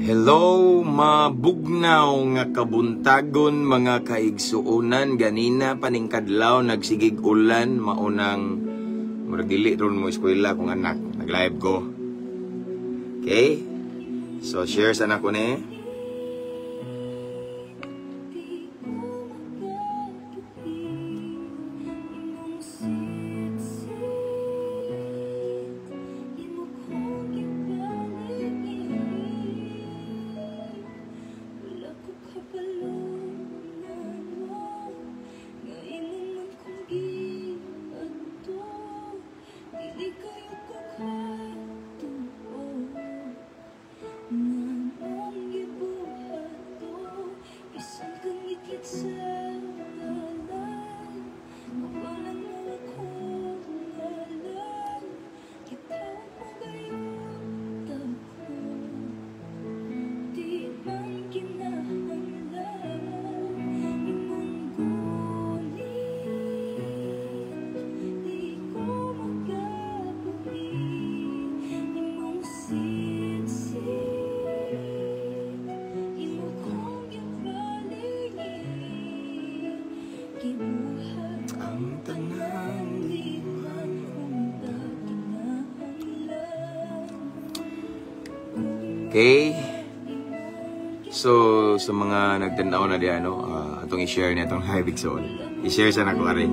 Hello, mabugnaw nga kabuntagon, mga kaigsuonan. Ganina paningkadlaw nagsigig ulan, maunang murag dili ron mo eskwela kung anak, nag-live ko. Okay? So share sa nako ni. Ang tanan di man. Okay. So, sa mga nagtanaw na di ano, atong i-share niya itong live, igsoon. I-share sa nako ari.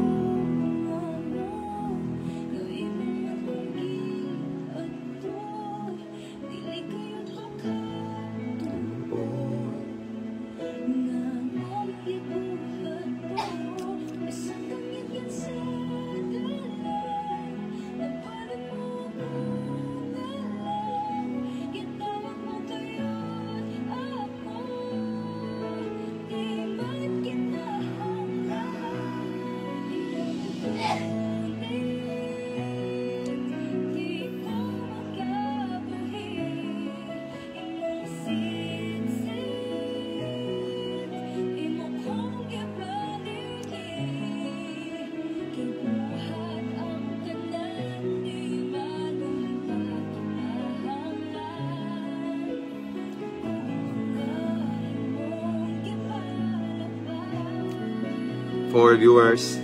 For viewers,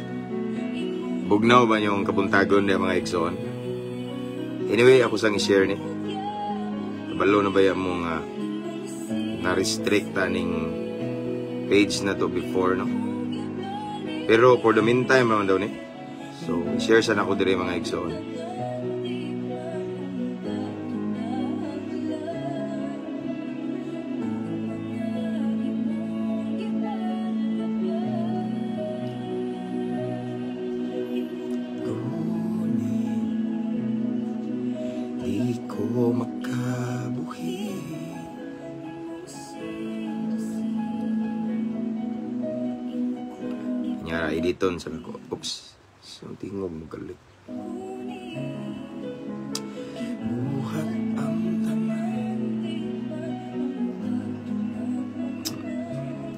bugnaw ba yung kabuntagon niya, mga igsoon? Anyway, ako sang i-share ni. Kabalo na ba yan mo nga na-restrict ning page na to before, no? Pero for the meantime naman daw ni. So, i-share sana ako dire, mga igsoon. Di ko makabuhi. Nyara, editon sa ko. Oops. So, tingog mo galit. Buhat ang tanan.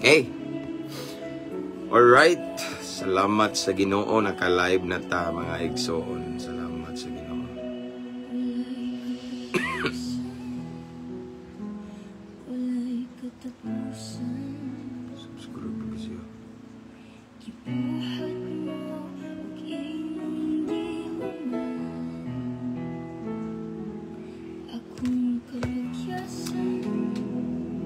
Okay. Alright. Salamat sa Ginoo, naka-live na ta, mga igsoon. Salamat sa Ginoo. Wala'y katapusan. Subscribe pa kasi. Gibuhat mo ug imong gihuman akong kapagyasan.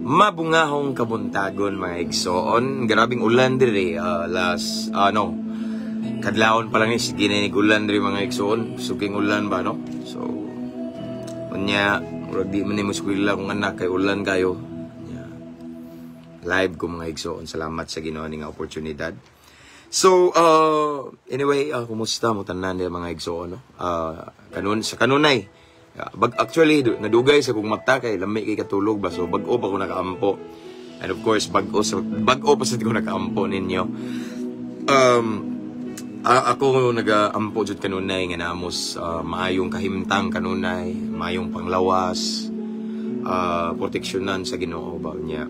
Mabungahong kabuntagon, mga igsoon. Grabing ulan dire last ano kadlawon pa lang ni sige na ulan dire, mga igsoon. Suking ulan ba, no? So unya murag di man nimo eskwela kung anak kay ulan kayo. Unya, live ko, mga igsoon. Salamat sa Ginoo nga oportunidad. So anyway, kumusta mo tanan diha, mga igsoon, no? Kanun sa kanunay bag actually nadugay sa kong mata kay lami kay katulog ba, so bag-o pa ko nakaampo. And of course, bag-o pa sa ko nakaampo ninyo. Ako nagaampo jud kanunay nga namos maayong kahimtang kanunay, maayong panglawas, proteksyonan sa Ginoo ba niya.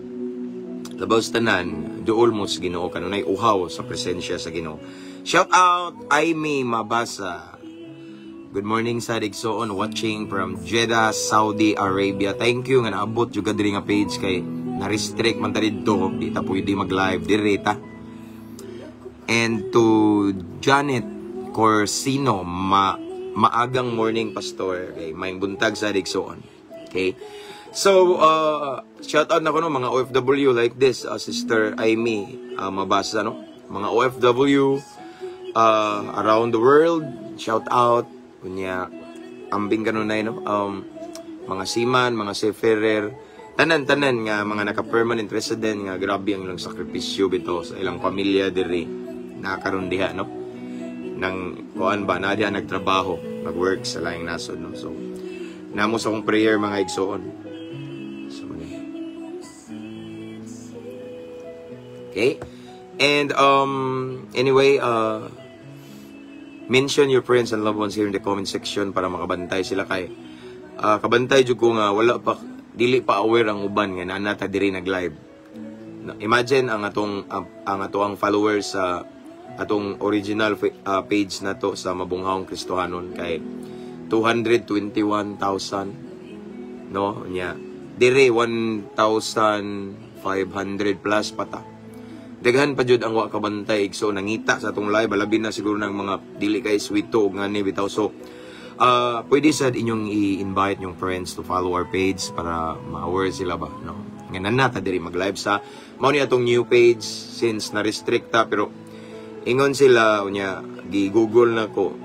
Labaw sa tanan, duol mo sa Ginoo kanunay, uhaw sa presensya sa Ginoo. Shout out Amy Mabasa. Good morning sa igsoon watching from Jeddah, Saudi Arabia. Thank you nga naabot jud ka diri nga page kay na-restrict man ta didto, di ta pwede mag-live diri ta. And to Janet Corsino, maagang morning, Pastor. Okay, maayong buntag sa igsoon. Okay? So, shout out na ko, no, mga OFW like this, Sister Amy, mabasa, no? Mga OFW around the world, shout out. Kunya, ambing kanunay, no? Mga seaman, mga seafarer, tanan-tanan nga mga naka-permanent resident nga grabe ang ilang sakripisyo bitaw sa ilang pamilya diri nakaroon diha, no? Nang kuan ba, na diha nagtrabaho, nag-work sa laing nasod, no? So, namo sa akong prayer, mga igsoon. So, mani. Okay? And anyway, mention your friends and loved ones here in the comment section para makabantay sila kay kabantay jud ko nga wala pa, dili pa aware ang uban nga naa ta diri nag-live. No, imagine ang atoang followers sa atong original page na to sa Mabunghawong Kristohanon kay 221,000, no? Nya dire 1,500 plus pa ta. Daghan pa jud ang wa kabantay, so nangita sa atong live, labi na siguro ng mga dili kay swito og ngani bitaw. So pwede sad inyong i-invite yung friends to follow our page para ma-aware sila ba, no, nga naa ta diri mag-live sa mao ni atong new page since na restrict ta. Pero ingon sila unya, gi-Google na ko,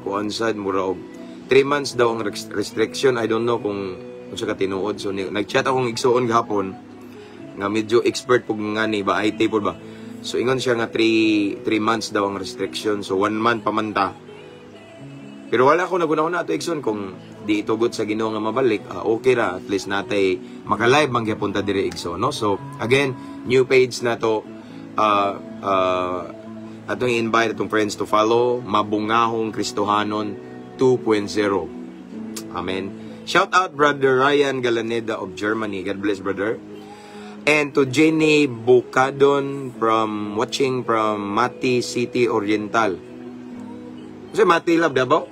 kuan sad, mura og 3 months daw ang restriction. I don't know kung unsa ka tinuod. So nag-chat akong igsuon gahapon nga medyo expert pug ngani ba, IT pod ba. So ingon siya nga 3 3 months daw ang restriction. So 1 month pa man ta. Pero wala ko naguna-una ato, igsoon, kung di itugot sa Ginoo nga mabalik, okay ra, at least natay maka-live man gyapon ta diri, igsoon, no? So again, new page na to, atong i-invite atong friends to follow Mabungahong Kristohanon 2.0. Amen. Shout out Brother Ryan Galaneda of Germany. God bless, brother. And to Jenny Bukadon from watching from Mati City, Oriental. Kasi Mati Lab, Davao?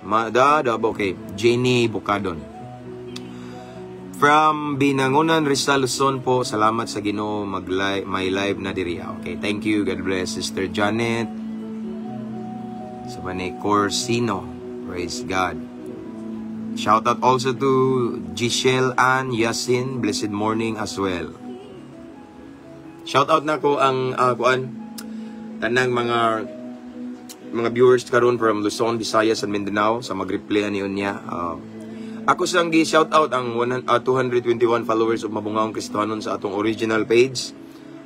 Ma, da, Davao, okay. Jenny Bukadon. From Binangonan, Rizal, Luzon po, salamat sa Ginoo, mag may live na diri. Okay, thank you. God bless, Sister Janet. Sa Bane Corsino. Praise God. Shout out also to Giselle Ann Yasin. Blessed morning as well. Shout out na ko ang kuan tanang mga viewers karon from Luzon, Visayas and Mindanao sa mag-reply ani unya. Ako sang gi shout out ang 221 followers of Mabungahong Kristohanon sa atong original page.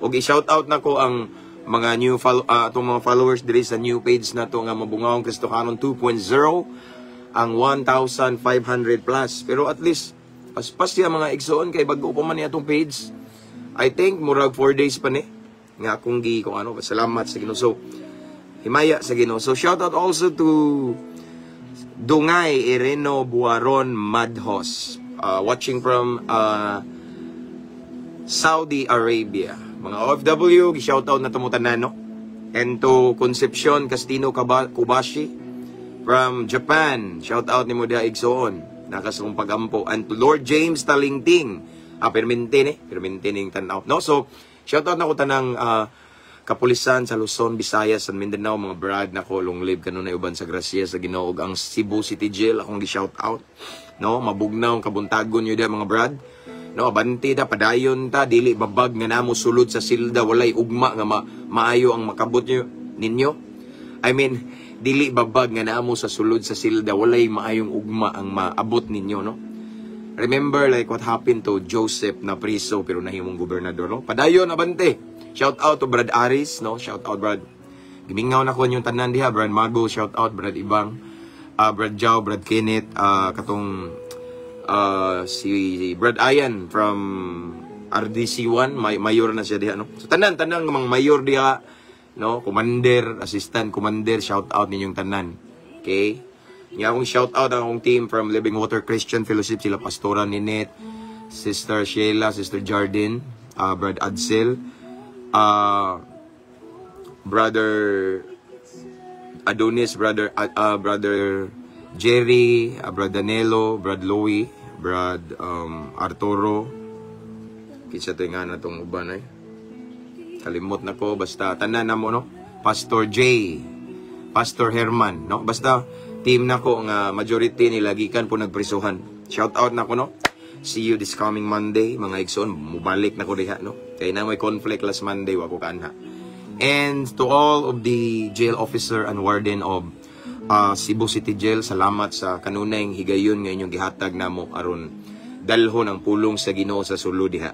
Ug i-shout out nako ang mga new follow, atong mga followers diri sa new page nato nga Mabungahong Kristohanon 2.0, ang 1,500 plus. Pero at least paspas siya, mga igsoon, kay bago pa man ni atong page. I think murag 4 days pa ni nga akong gi kung ano, salamat sa Ginoo. So himaya sa Ginoo. So shout out also to Dungay Ireno Buaron Madhos, watching from Saudi Arabia. Mga OFW, shout out na to tanan, no? And to Concepcion Castino Kubashi from Japan. Shout out nimo diha, igsoon. Nakasong pagampo. And to Lord James Talingting. Ah, permente ni. Permente ning tanaw. No? So, shout out na ko tanang kapulisan sa Luzon, Visayas, and Mindanao, mga brad nako, long live kanunay uban sa grasya sa Ginoo. Ug ang Cebu City Jail akong gi-shout out. No, mabugnaw ang kabuntagon niyo diha, mga brad. No, abante ta, padayon ta, dili babag nga namo sulod sa silda walay ugma nga maayo ang makabot niyo ninyo. I mean, dili babag nga namo sa sulod sa silda walay maayong ugma ang maabot ninyo, no? Remember like what happened to Joseph na priso pero nahimong gobernador, no? Padayon, abante. Shout out to Brad Aris, no? Shout out, Brad. Gimingaw na ko yung tanan diha, Brad Mago, shout out Brad Ibang, Brad Jao, Brad Kenneth, katong si Brad Ayan from RDC1, may mayor na siya diha, no? So tanan tanang mga mayor diha, no? Commander, assistant commander, shout out ninyong tanan. Okay? Nga akong shout out ang akong team from Living Water Christian Fellowship, sila Pastora Ninette, Sister Sheila, Sister Jardine, Brad Adsel, Brother Adonis, Brother Jerry, Brad Danilo, Brad Louie, Brad Arturo. Kinsa to nga na tong uban ay? Kalimot na ko, basta tanan na mo, no? Pastor J, Pastor Herman, no? Basta team nako nga majority nila gikan po nagprisuhan. Shout out nako, no? See you this coming Monday, mga igsoon, mubalik na ko diha, no? Kay na may conflict last Monday, wa ko kaanha. And to all of the jail officer and warden of Cebu City Jail, salamat sa kanunay higayon nga inyong gihatag namo aron dalhon ang pulong sa Ginoo sa sulod diha.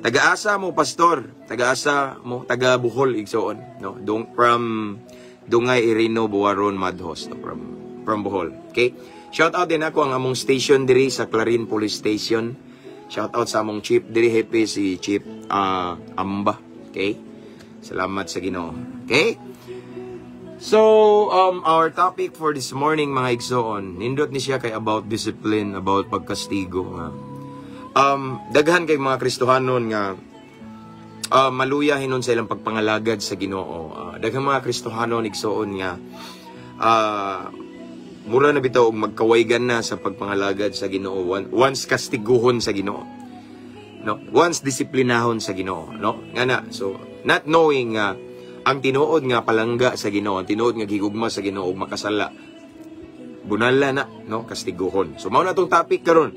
Taga-asa mo, pastor? Taga-asa mo? Taga Bohol, igsoon, no? Dong from Dungay Irino Buaron Madhos, no? From Bohol. Okay? Shout out din ako ang among station diri sa Clarin Police Station. Shout out sa among chief diri, hepe, si Chief Amba. Okay? Salamat sa Ginoo. Okay? So, our topic for this morning, mga igsoon, nindot ni siya kay about discipline, about pagkastigo nga. Daghan kay mga Kristohanon nga maluya hinon sa ilang pagpangalagad sa Ginoo. Daghan mga Kristohanon, igsoon, nga mura na bitaw og magkawaygan na sa pagpangalagad sa Ginoo once kastiguhon sa Ginoo. No? Once disiplinahon sa Ginoo, no? Nga na, so not knowing nga ang tinuod nga palangga sa Ginoo, ang tinuod nga gigugma sa Ginoo ug makasala, bunala na, no? Kastiguhon. So mao na tong topic karon.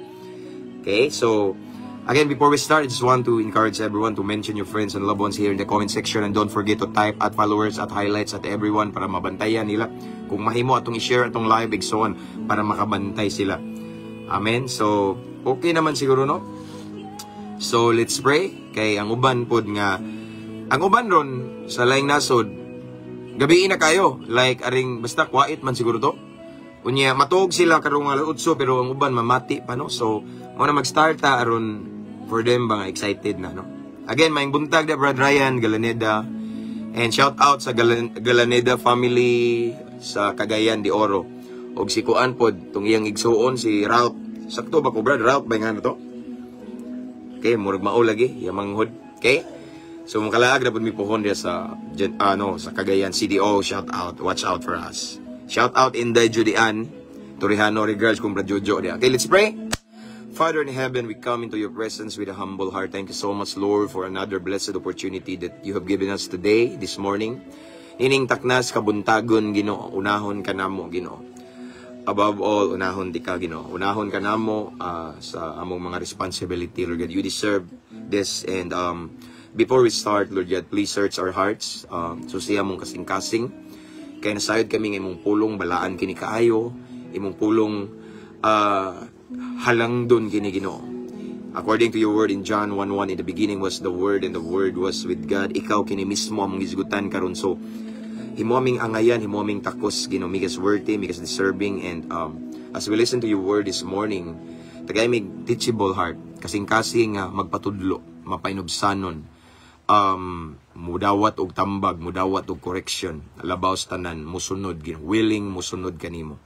Okay? So again, before we start, I just want to encourage everyone to mention your friends and loved ones here in the comment section and don't forget to type @followers, @highlights, @everyone para mabantayan nila. Kung mahimo atong i-share atong live, igsoon, para makabantay sila. Amen. So, okay naman siguro, no? So, let's pray. Kay ang uban pod nga, ang uban ron sa laing nasod, gabi na kayo. Like, aring, basta kwait man siguro to. Unya, matuog sila karong alas 8 pero ang uban mamati pa, no? So, mo na mag-start ta aron for them ba nga excited na, no? Again, maayong buntag da, Brad Ryan Galaneda. And shout out sa Galaneda family sa Cagayan de Oro. Og si Kuan pod, tung iyang igsuon si Ralph. Sakto ba ko, Brad? Ralph ba nga na to? Okay, murag mao lagi, yamanghod. Okay? So makalaag na pud mi puhon diya sa ano sa Cagayan CDO, shout out. Watch out for us. Shout out Inday Judian Torrijano, regards kung Brad Jojo diya. Okay, let's pray. Father in heaven, we come into your presence with a humble heart. Thank you so much, Lord, for another blessed opportunity that you have given us today, this morning. Nining taknas kabuntagon, Ginoo, unahon ka namo, Ginoo. Above all, unahon di ka, Ginoo. Unahon ka namo sa among mga responsibility, Lord God. You deserve this. And before we start, Lord God, please search our hearts. Susiha among kasing-kasing. Kay nasayod kami nga imong pulong balaan kini kaayo, imong pulong halangdon kini, Ginoo. According to your word in John 1:1, "In the beginning was the Word, and the Word was with God." Ikaw kini mismo among gisgutan karon. So, himo aming angayan, himo aming takos, Ginoo, make us worthy, make us deserving, and as we listen to your word this morning, tagay mig teachable heart, kasing-kasing nga magpatudlo, mapainubsanon, mudawat og tambag, mudawat og correction, labaw sa tanan, musunod, Ginoo, willing musunod kanimo.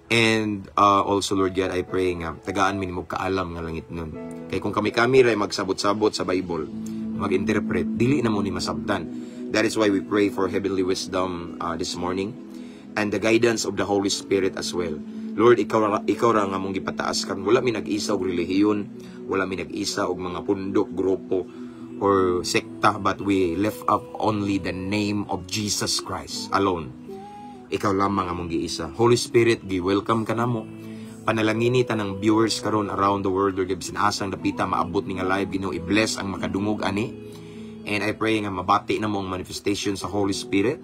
And also, Lord God, I pray nga, tagaan mi nimo kaalam nga langit nun. Kay kung kami-kami ray magsabot-sabot sa Bible, mag-interpret, dili na mo ni masabtan. That is why we pray for heavenly wisdom this morning and the guidance of the Holy Spirit as well. Lord, ikaw ra nga among gipataas karon. Wala mi nag-isa og relihiyon, wala mi nag-isa og mga pundok, grupo or sekta, but we lift up only the name of Jesus Christ alone. Ikaw lamang among giisa. Holy Spirit, gi-welcome ka namo. Panalangini tanang viewers karon around the world, Lord, bisan asang dapita maabot ni nga live, Ginoo, i-bless ang makadungog ani. And I pray nga mabati na mo ang manifestation sa Holy Spirit.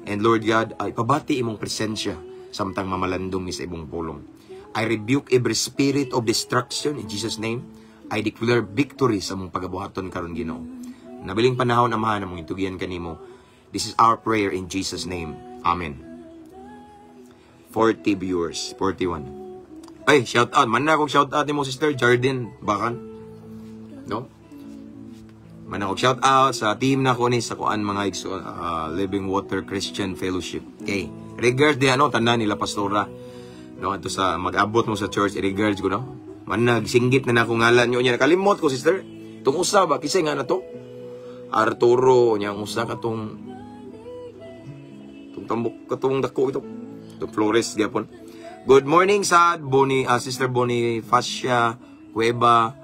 And Lord God, ay pabati imong presensya samtang mamalandong mi sa imong pulong. I rebuke every spirit of destruction in Jesus' name. I declare victory sa among pagabuhaton karon, Ginoo. Nabiling panahon, Amahan, among itugian kanimo. This is our prayer in Jesus' name. Amen. 40 viewers, 41. Ay, shout out. Man na akong shout out nimo, Sister Jardin Bakan. No? Man ako shout out sa team na ko ni sa kuan, mga igso, Living Water Christian Fellowship. Okay. Regards di ano tanan nila pastora. No, ato sa mag-abot mo sa church, regards ko, no. Man nagsinggit na nako ngalan nyo niya, nakalimot ko, sister. Tung usa ba kisay nga na to? Arturo nya ang usa katong. Itong tambok katong dako ito. Itong Flores gyapon. Good morning sa Boni, Sister Bonifacia Cueva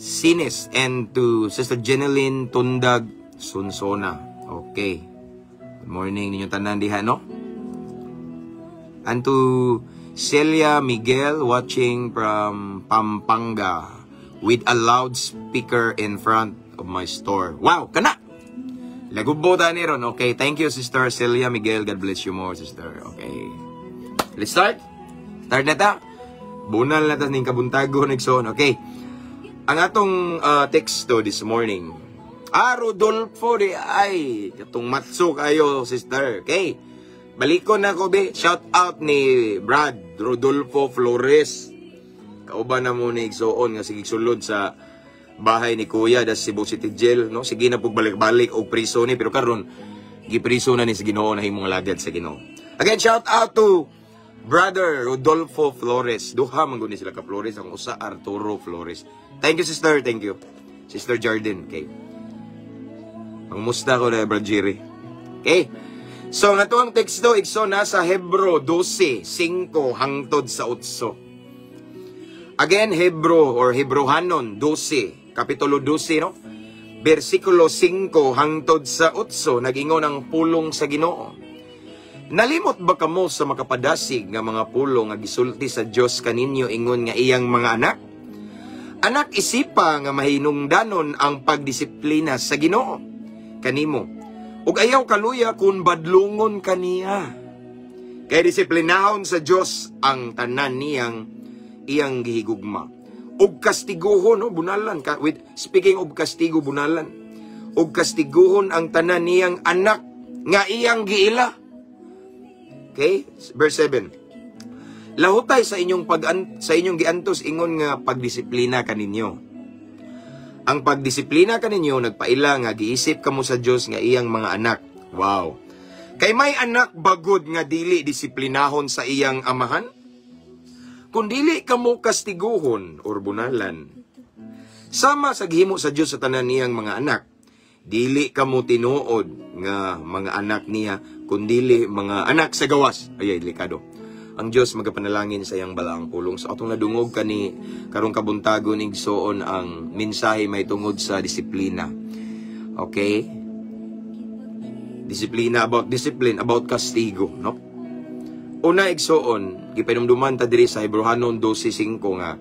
Sines and to Sister Jeneline Tundag Sunsona. Okay. Good morning ninyo tanan diha, no? And to Celia Miguel watching from Pampanga with a loudspeaker in front of my store. Wow, kana! Lagubo ta ni ron. Okay, thank you, Sister Celia Miguel. God bless you more, sister. Okay. Let's start. Start na ta. Bunal na ta ning kabuntago, igsoon. Okay. Ang atong teksto this morning. Ah, Rodolfo di ay. Katong matso kayo, sister. Okay. Balikon na ko, be. Shout out ni Brad Rodolfo Flores. Kauban na mo ni igsoon nga sige sulod sa bahay ni Kuya das Cebu City Jail, no? Sige na pug balik-balik og priso ni, pero karon gipriso na ni sa Ginoo, na himong alagad sa Ginoo. Again, shout out to Brother Rodolfo Flores. Duha man gud ni sila ka Flores, ang usa Arturo Flores. Thank you, sister, thank you. Sister Jordan, okay. Pangmusta ko na Brad Jerry. Okay. So, nga to ang teksto, igso, nasa Hebro 12:5 hangtod sa 8. Again, Hebro or Hebrohanon 12, Kapitulo 12, no? Versikulo 5 hangtod sa 8, nagingon ang pulong sa Ginoo. "Nalimot ba kamo sa makapadasig nga mga pulong nga gisulti sa Dios kaninyo ingon nga iyang mga anak? Anak, isipa nga mahinungdanon ang pagdisiplina sa Ginoo kanimo. Ug ayaw kaluya kung badlungon kaniya. Kay disiplinahon sa Dios ang tanan niyang iyang gihigugma. Ug kastiguhon, no, bunalan ka with speaking of kastigo, bunalan. Ug kastiguhon ang tanan niyang anak nga iyang giila." Okay? Verse 7. "Lahutay sa inyong giantos ingon nga pagdisiplina kaninyo. Ang pagdisiplina kaninyo nagpaila nga giisip kamo sa Dios nga iyang mga anak." Wow. "Kay may anak bagod nga dili disiplinahon sa iyang amahan? Kung dili kamo kastiguhon or bunalan, sama sa gihimo sa Dios sa tanan niyang mga anak, dili kamo tinuod nga mga anak niya, kundili mga anak sa gawas." Ay, ay, delikado. Ang Dios magapanalangin sa iyang balaang pulong. Sa atong nadungog kani karong kabuntagon, igsoon, ang mensahe may tungod sa disiplina. Okay? Disiplina, about discipline, about kastigo, no? Una, igsoon, gipanumduman ta diri sa Hebrohanon 12:5 nga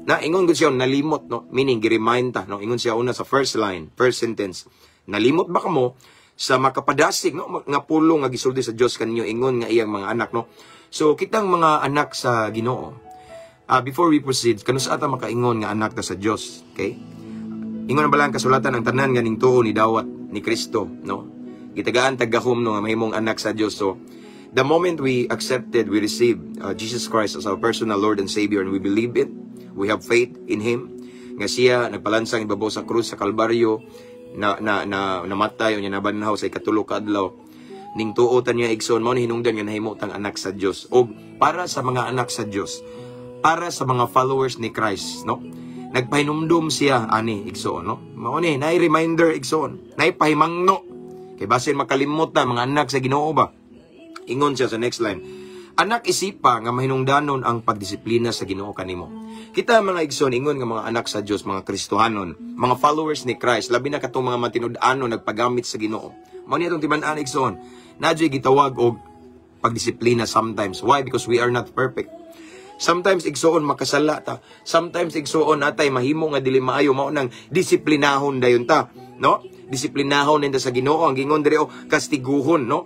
na ingon gud siya nalimot, no? Meaning gi-remind ta, no? Ingon siya una sa first line, first sentence. "Nalimot ba kamo sa makapadasig, no, nga pulong nga gisulti sa Dios kaninyo ingon nga iyang mga anak?" no? So kitang mga anak sa Ginoo. Before we proceed, kanus-a ta makaingon nga anak ta sa Dios, okay? Ingon ang balang kasulatan, ang tanan nga ning tuo ni dawat ni Kristo, no? Gitagaan taggahom, no, nga mahimong anak sa Dios. So the moment we accepted, we received Jesus Christ as our personal Lord and Savior and we believe it, we have faith in Him, nga siya nagpalansang ibabaw sa krus sa Kalbaryo, na namatay unya nabanhaw sa ikatulo ka adlaw. Ning tuo ta niya, igsoon, mao ni hinungdan nga nahimo tang anak sa Dios. Og para sa mga anak sa Dios, para sa mga followers ni Christ, no? Nagpahinumdum siya ani, igsoon, no? Mao ni nay reminder, igsoon, nay pahimangno. Kay basin makalimot ta, mga anak sa Ginoo ba? Ingon siya sa next line, "Anak, isipa nga mahinungdanon ang pagdisiplina sa Ginoo kanimo." Kita mga igsoon, ingon nga mga anak sa Dios, mga Kristohanon, mga followers ni Christ, labi na katong mga matinud-anon nagpagamit sa Ginoo. Mao ni atong timan-an, igsoon. Naa juy gitawag og pagdisiplina sometimes. Why? Because we are not perfect. Sometimes, igsoon, makasala ta. Sometimes, igsoon, atay mahimo nga dili maayo, mao nang disiplinahon dayon ta, no? Disiplinahon ninda sa Ginoo. Ang gingon diri o kastiguhon, no?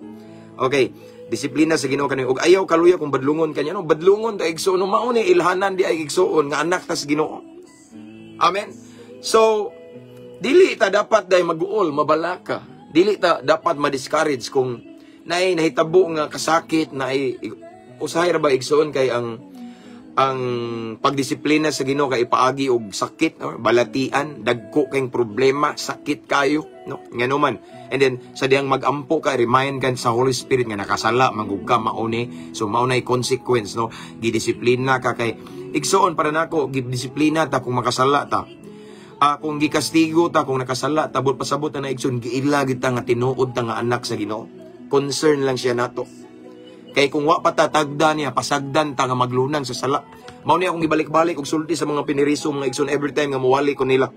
Okay. Disiplina sa Ginoo kaninyo ug ayaw kaluya kung badlungon kanya, no? Badlungon ta, igsoon, no? Mao ni ilhanan di ay, igsoon, nga anak ta sa Ginoo. Amen. So dili ta dapat day maguol, mabalaka. Dili ta dapat ma-discourage kung naay nahitabo nga kasakit, naay usahay ra ba, igsoon, kay ang pagdisiplina sa Ginoo kay ipaagi og sakit, no? Balatian, dagko kayong problema, sakit kayo, no? Ngano man, and then sa diyang magampo ka, remind kan sa Holy Spirit nga nakasala man gud ka, mao ni, so mao nay consequence, no? Gidisiplina ka kay, igsoon, para nako, gidisiplina ta kung makasala ta, kung gikastigo ta kung nakasala ta, but pasabot na na, igsoon, giila kita nga tinuod ta nga anak sa Ginoo. Concern lang siya nato. Kay kung wa pa ta tagda niya, pasagdan ta nga maglunang sa sala. Mao ni akong gibalik-balik og sulti sa mga piniriso, mga igsoon, every time nga muwali ko nila.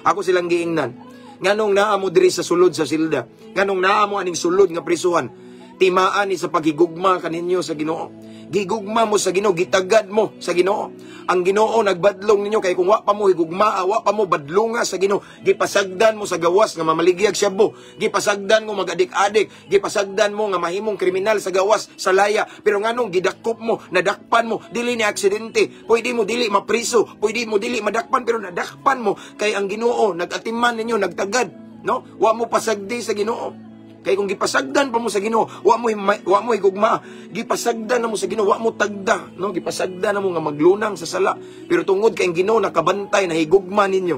Ako silang giingnan. Nganong naa mo diri sa sulod sa silda? Nganong naa mo aning sulod nga prisuhan? Timaan ni sa paghigugma kaninyo sa Ginoo. Gigugma mo sa Ginoo, gitagad mo sa Ginoo. Ang Ginoo nagbadlong ninyo kay kung wa pa mo higugmaa, wa pa mo badlonga sa Ginoo, gipasagdan mo sa gawas nga mamaligyag shabu, gipasagdan mo mag-adik-adik, gipasagdan mo nga mahimong kriminal sa gawas, sa laya. Pero nganong gidakop mo, nadakpan mo, dili ni aksidente, pwede mo dili mapriso, pwede mo dili madakpan, pero nadakpan mo kay ang Ginoo nagatiman ninyo, nagtagad, no? Wa mo pasagdi sa Ginoo. Kay kung gipasagdan pa mo sa Ginoo, wa mo higugma, gipasagdan na mo sa Ginoo, wa mo tagda, no? Gipasagdan na mo nga maglunang sa sala. Pero tungod kay ang Ginoo nakabantay, nahigugma ninyo.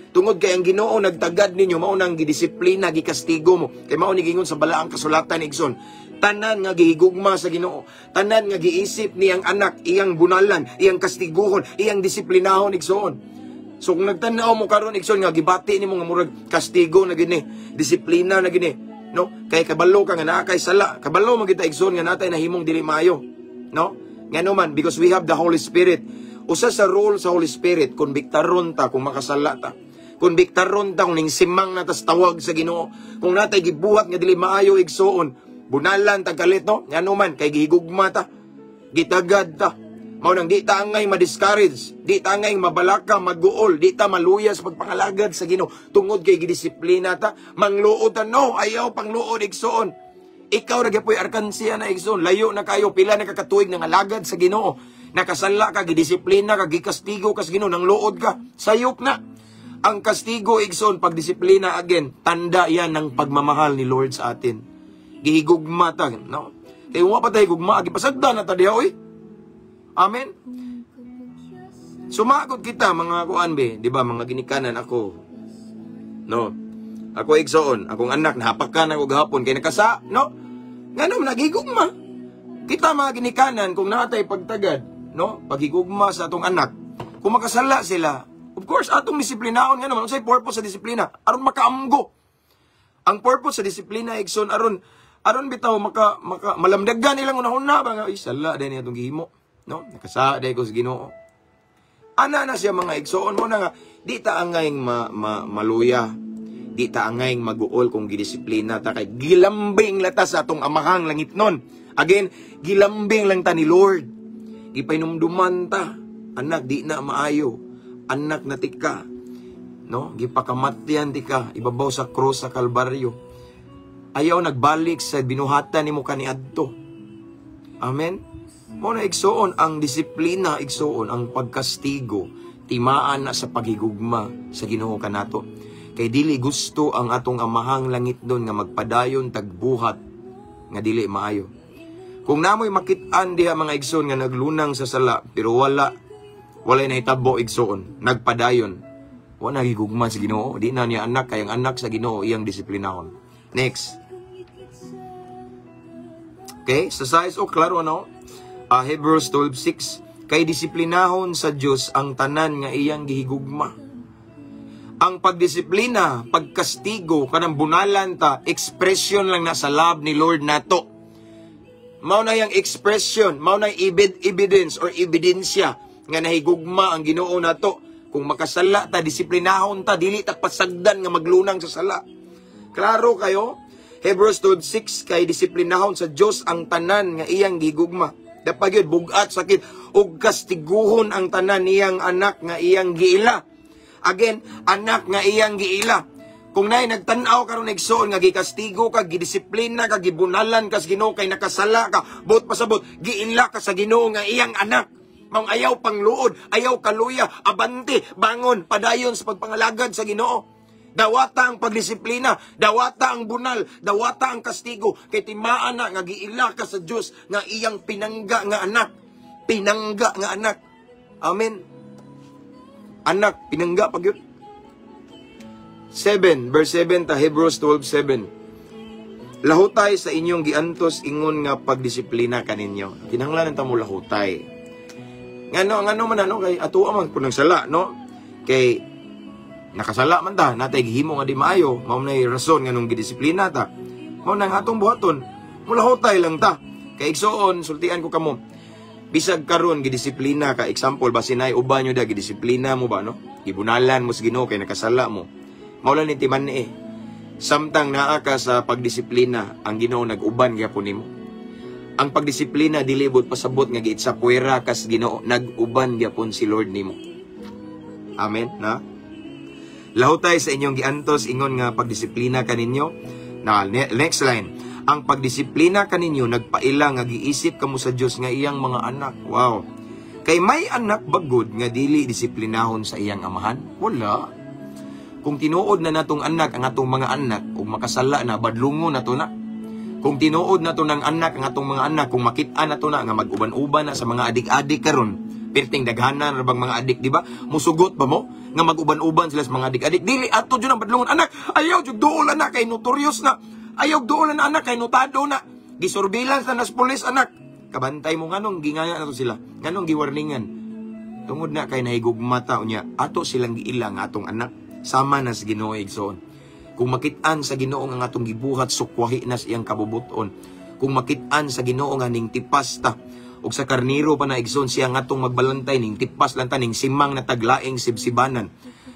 Tungod kay ang Ginoo nagtagad ninyo, mao nang gidisiplina, gikastigo mo. Kay mao ni gingon sa balaang kasulatan, igsoon. Tanan nga gihigugma sa Ginoo, tanan nga giisip niyang anak, iyang bunalan, iyang kastiguhon, iyang disiplinahon, igsoon. So kung nagtan-aw mo karon, igsoon, nga gibati nimo nga murag kastigo na gini, disiplina na gini, no? Kay kabalo ka nga naa kay sala, kabalo man kita, igsoon, nga natay nahimong dili maayo, no? Ngano man, because we have the Holy Spirit. Usa sa role sa Holy Spirit, konbiktaron ta kung makasala ta. Konbiktaron ta kung ning simang na tas tawag sa Ginoo. Kung natay gibuhat nga dili maayo, igsoon, bunalan ta kalit, no? Ngano man, kay gihigugma ta. Gitagad ta. Mao nang di ta angay ma-discourage, di ta angay mabalaka, maguol, di ta maluya sa pagpangalagad sa Ginoo tungod kay gidisiplina ta, mangluod ta, no, ayaw pangluod, igsoon. Ikaw ra gyud arkansiya na, igsoon, layo na kayo, pila na ka katuig nang alagad sa Ginoo. Nakasala ka, gidisiplina ka, gikastigo ka sa Ginoo, nangluod ka, sayop na. Ang kastigo, igsoon, pagdisiplina again, tanda yan ng pagmamahal ni Lord sa atin. Gihigugma ta, no? Kay wa pa tayo higugma, gipasagdan na ta diha, oy. Amen. Sumakot kita mga kuan be, di ba, mga ginikanan ako. No. Ako, igsoon, akong anak nahapakan ako gahapon kay nakasa, no? Ngano naghigugma? Kita mga ginikanan, kung natay pagtagad, no? Paghigugma sa atong anak, kung makasala sila, of course atong disiplinaon. Ngano man, unsay purpose sa disiplina? Aron makaamgo. Ang purpose sa disiplina, igsoon, aron aron bitaw maka, maka malamdagan ilang unahuna ba nga, "Ay, sala din atong gihimo." No? Nakasa day ko sa Ginoo. Ana na siya, mga igsoon, mo na nga di ta angayng maluya. Di ta angayng maguol kung gidisiplina ta kay gilambing lata sa atong amahang langitnon. Again, gilambing lang ta ni Lord. Gipainumduman ta. "Anak, di na maayo. Anak na tika. No? Gipakamatyan tika ibabaw sa krus sa Kalbaryo. Ayaw nagbalik sa binuhatan nimo kaniadto." Amen. Mo na, igsoon, ang disiplina, igsoon, ang pagkastigo, timaan na sa paghigugma sa Ginoo kanato. Kay dili gusto ang atong amahang langit doon nga magpadayon tagbuhat nga dili maayo. Kung namoy makit-an diha, mga igsoon, nga naglunang sa sala pero walay nahitabo, igsoon, nagpadayon. Wa nagigugma sa Ginoo, di na niya anak, kay ang anak sa Ginoo iyang disiplinahon. Next. Okay, sa size o klaro, no? Hebrews 12:6, kay disiplinahon sa Dios ang tanan nga iyang gihigugma. Ang pagdisiplina, pagkastigo, kanang bunalan ta, expression lang na sa love ni Lord nato. Mao na yang expression, mao na evidence or ebidensya nga nahigugma ang Ginoo nato. Kung makasala ta, disiplinahon ta, dili ta pasagdan nga maglunang sa sala. Klaro kayo? Hebrews 12:6, kay disiplinahon sa Dios ang tanan nga iyang gigugma. Dapat yun, bugat, sakit, ug kastiguhon ang tanan niyang anak nga iyang giila. Again, anak nga iyang giila. Kung naay nagtan-aw karon, igsoon, nga gikastigo ka, gidisiplina ka, gibunalan ka sa Ginoo kay nakasala ka, buot pasabot, giila ka sa Ginoo nga iyang anak. Maong ayaw pangluod, ayaw kaluya, abante, bangon, padayon sa pagpangalagad sa Ginoo. Dawata ang pagdisiplina, dawata ang bunal, dawata ang kastigo, kay timaan na nga giila ka sa Dios nga iyang pinangga nga anak. Pinangga nga anak. Amen. Anak, pinangga pag yun. 7, verse 7 ta, Hebrews 12:7. Lahutay sa inyong giantos ingon nga pagdisiplina kaninyo. Kinahanglan ta mo lahutay. Ngano ngano man ano kay ato man punang sala, no? Kay nakasala man ta, natay gihimo nga di maayo, mao nay rason nganong gidisiplina ta. Mao nang atong buhaton. Mulahutay lang ta. Kay igsoon, sultian ko kamo. Bisag karon gidisiplina ka, example basin ay uban nyo da gidisiplina mo ba, no? Gibunalan mo sa Ginoo kay nakasala mo. Mao lang ni timan eh. Samtang naa ka sa pagdisiplina, ang Ginoo nag-uban gyapon nimo. Ang pagdisiplina dili bud pasabot nga giitsapuwera kas Ginoo, nag-uban gyapon si Lord nimo. Amen, na? Lahutay sa inyong giantos ingon nga pagdisiplina kaninyo. Na next line. Ang pagdisiplina kaninyo nagpaila nga giisip kamo sa Dios nga iyang mga anak. Wow. Kay may anak bagod nga dili disiplinahon sa iyang amahan? Wala. Kung tinuod na natong anak ang atong mga anak ug makasala na, badlungon na to na. Kung tinuod na to ng anak ang atong mga anak, kung makit-an na to na nga mag-uban-uban na sa mga adik-adik karon, pirting daghanan ra bang mga adik, di ba? Musugot ba mo nga mag-uban-uban sila sa mga adik-adik? Dili ato jud ang badlungon anak. Ayaw jud duol anak kay notorious na. Ayaw duol na anak kay notado na. Gisurveillance na nas pulis anak. Kabantay mo nganong gingaya na to sila. Nganong giwarningan. Tungod na kay nahigugma ta unya ato silang giila nga atong anak sama na sa Ginoo, igsoon. Kung makit-an sa Ginoo nga atong gibuhat sukwahi na sa iyang kabubuton. Kung makit-an sa Ginoo nga ning tipas ta ug sa karniro pa na, igsoon, siya nga atong magbalantay, ning tipas lang ta, ning simang na taglaing sibsibanan,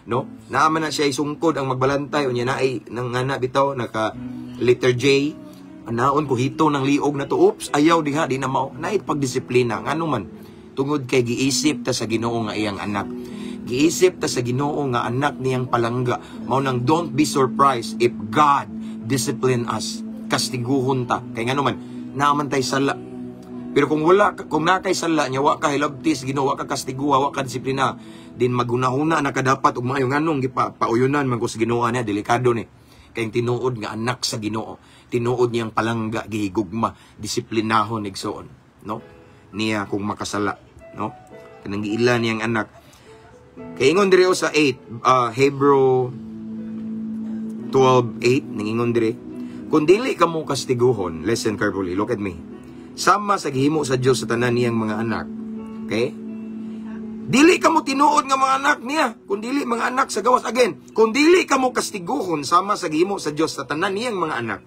no? Naa man na siya isungkod ang magbalantay unya naay nang ngana bitaw naka letter J, anaon ko hito ng liog na to, oops, ayaw diha, di na mao naay pagdisiplina. Ngano man? Tungod kay giisip ta sa Ginoo nga iyang anak, giisip ta sa Ginoo nga anak niyang palangga. Mao nang don't be surprised if God discipline us, kastiguhon ta, kay ngano man, naa man tay sala. Pero kung wala, kung nakay sala niya, wa ka hilabtis, Ginoo, wa ka kastiguha, wa ka disiplina, din magunahuna na ka dapat og maayo, nganong gipa pauyunan man ko sa Ginoo niya, delikado ni. Kay tinuod nga anak sa Ginoo, tinuod niyang palangga, gihigugma, disiplinahon, igsoon, no? Niya kung makasala, no? Kanang giila niyang anak. Kay ingon diri sa 8, Hebrew 12:8, ningingon diri, kung dili kamo kastiguhon, listen carefully, look at me. Sama sa gihimo sa Dios sa tanan niyang mga anak. Okay? Dili kamo tinuod nga mga anak niya, kung dili mga anak sa gawas. Again, kung dili kamo kastiguhon sama sa gihimo sa Dios sa tanan niyang mga anak,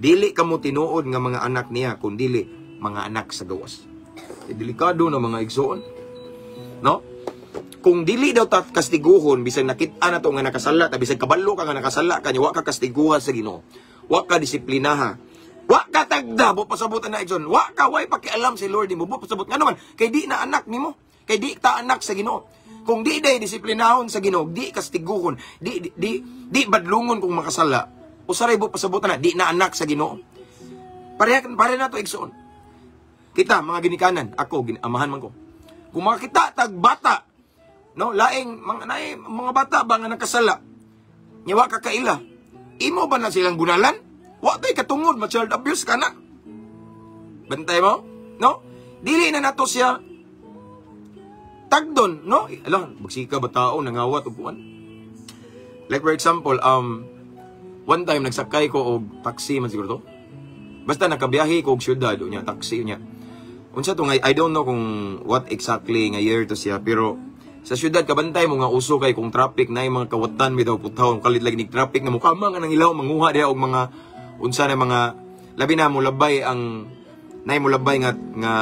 dili kamo tinuod nga mga anak niya, kung dili mga anak sa gawas. Eh, delikado na mga igsoon. No? Kung dili daw ta kastiguhon, bisag nakit-an na to nga nakasala, ta bisag kabalo ka nga nakasala ka, wa ka kastiguha sa Ginoo. Wa ka disiplinaha. Wa ka tagda, bo pasabot na igsoon. Wa ka way pakialam si Lord nimo, bo pasabot ngano man kay di na anak nimo. Kay di ta anak sa Ginoo. Kung di day disiplinahon sa Ginoo, di kastiguhon, di badlungon kung makasala. Usaray bo pasabot na di na anak sa Ginoo. Pareha pare na to, igsoon. Kita mga ginikanan, ako amahan man ko. Kung makita tag bata, no, laing mga naay, mga bata ba nga nakasala? Nya wa ka kaila. Imo ba na silang bunalan? Wa tay katungod, ma child abuse ka na. Bantay mo? No? Dili na nato siya tagdon, no? Ala, bagsika ba tao nangawat og kuan? Like for example, one time nagsakay ko og taxi man siguro to. Basta nakabiyahe ko og syudad unya taxi unya. Unsa to nga, I don't know kung what exactly nga year to siya, pero sa syudad kabantay mo nga uso kay kung traffic na mga kawatan bitaw putaw kalit lagi nig traffic nga mukama nga nang ilaw manguha diha og mga unsa na mga labi na mo labay ang nay mo labay nga nga